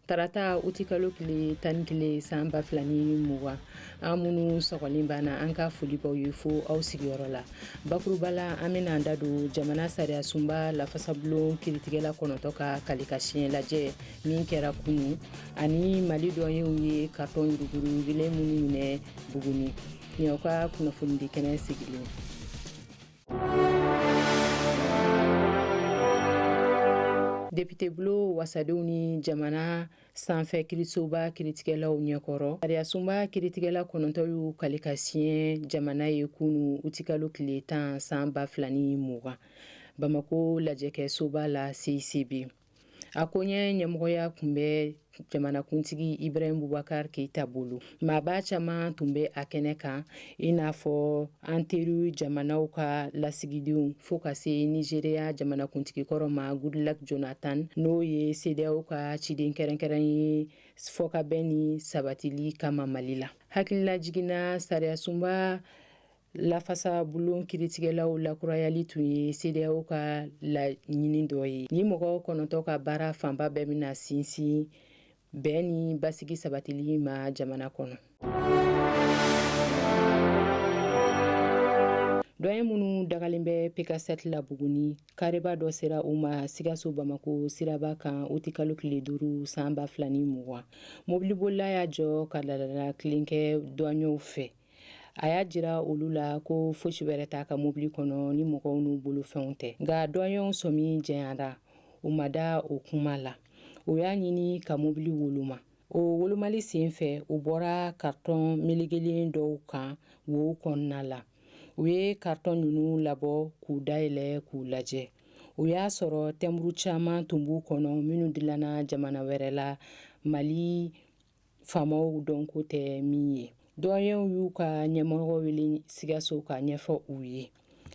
Tarata utikalo tile 11 san 2020, an minnu sɔgɔlen b'an na, an ka foli b'aw ye fo aw sigiyɔrɔ la. Bakuruba la, an bɛna an da don jamana sariya sunba lafasabulon kiritigɛla 9 ka kalikasiɲɛ lajɛ min kɛra kunu, ani Mali duwanyew ye kartɔn yuruguyurugulen minnu minɛ Buguni. Nin y'aw ka kunnafonidi kɛnɛ sigilen. Depitebulon wasadenw ni jamana sanfɛ kirisoba kiritigɛlaw ɲɛkɔrɔ, sariyasunba kiritigɛla 9 y'u kali ka siɲɛ jamana ye kunu utikalo tile 10 san 2020, Bamako lajɛkɛsoba la CICB. A koɲɛ ɲɛmɔgɔya tun bɛ jamanakuntigi Ibrahim Boubacar Keita bolo. Maaba caman tun bɛ a kɛnɛ kan, i n'a fɔ an teri jamanaw ka lasigidenw, fo ka se Nigeria jamanakuntigi kɔrɔ ma Goodluck Jonathan, n'o ye CEDEAO ka ciden kɛrɛnkɛrɛn ye fɔkabɛn ni sabatili kama Mali la. Hakililajigin na, sariyasunba lafasa bulon kiritigɛlaw lakurayali tun ye CEDEAO ka laɲini dɔ ye. Ni mɔgɔ 9 ka baara fanba bɛɛ bɛna sinsin bɛn ni basigi sabatili ma jamana kɔnɔ. Duwaɲɛ minnu dagalen bɛ PK7 la Buguni, kareba dɔ sera u ma Sikaso Bamako siraba kan utikalo tile 5 san 2020. Mobilibolila y'a jɔ ka laadala tilen kɛ duwaɲɛw fɛ. A y'a jira olu la ko fosi wɛrɛ t'a ka mobili kɔnɔ ni mɔgɔw n'u bolofɛnw tɛ. Nka duwaɲɛw sɔmi janyara, u ma da o kuma la. U y'a ɲini ka mobili woloma. O wolomali sen fɛ, u bɔra kartɔn melekelen dɔw kan wow kɔnɔna la. U ye kartɔn ninnu labɔ k'u dayɛlɛ k'u lajɛ. U y'a sɔrɔ tɛnburu caman tun b'u kɔnɔ minnu dilanna jamana wɛrɛ la, Mali faamaw dɔnko tɛ min ye. Duwaɲɛw y'u ka ɲɛmɔgɔ wele Sikaso ka ɲɛfɔ u ye.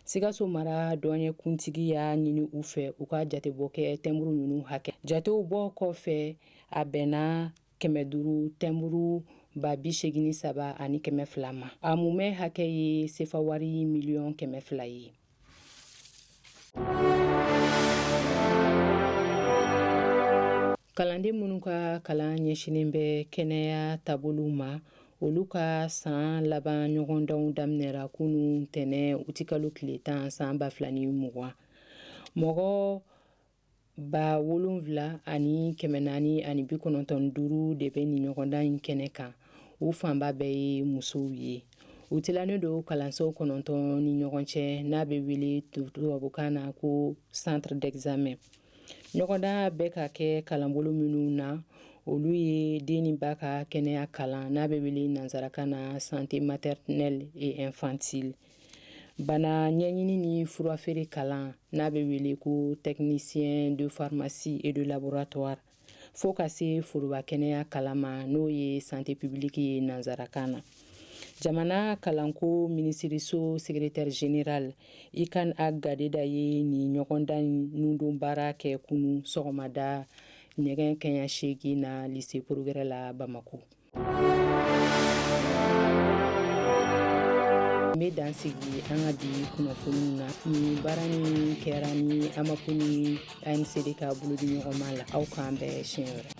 Sikaso mara duwaɲɛ kuntigi y'a ɲini u fɛ u ka jatebɔ kɛ tɛnburu ninnu hakɛ. Jatew bɔ kɔfɛ, a bɛnna 500 tɛnburu 83,200 ma. A mumɛ hakɛ ye sefawari miliyɔn 200 ye. Kalanden minnu ka kalan ɲɛsinnen bɛ kɛnɛya taabolow ma, olu ka san laban ɲɔgɔndanw daminɛra kunun tɛnɛ utikalo tile 10 san 2020. Mɔgɔ 7495 de bɛ nin ɲɔgɔndan in kɛnɛ kan, u fanba bɛɛ ye musow ye. U tilannen don kalansow 9 ni ɲɔgɔn cɛ, n'a bɛ wele tubabukan na ko centre d'examen. Ɲɔgɔndan bɛ ka kɛ kalanbolo minnu na, olu ye den ni ba ka kɛnɛya kalan, n'a bɛ wele nansarakan na santé maternelle et infantile, bana ɲɛɲini ni furafeere kalan, n'a bɛ wele ko technicien de pharmacie et de laboratoire, fo ka se foroba kɛnɛya kalan ma, n'o ye santé publique ye nansarakan na. Jamana kalanko minisiriso secrétaire général Ikan Ag Gadeda ye nin ɲɔgɔndan nundon baara kɛ kunu sɔgɔmada nɛgɛ kanɲɛ 8 na lycée Progrès la Bamako. N bɛ dan sigi an ka bi kunnafoniw na. Nin baara nin kɛra ni AMAP ni ANCD ka bolodiɲɔgɔnma la. Aw k'an bɛn siɲɛ wɛrɛ.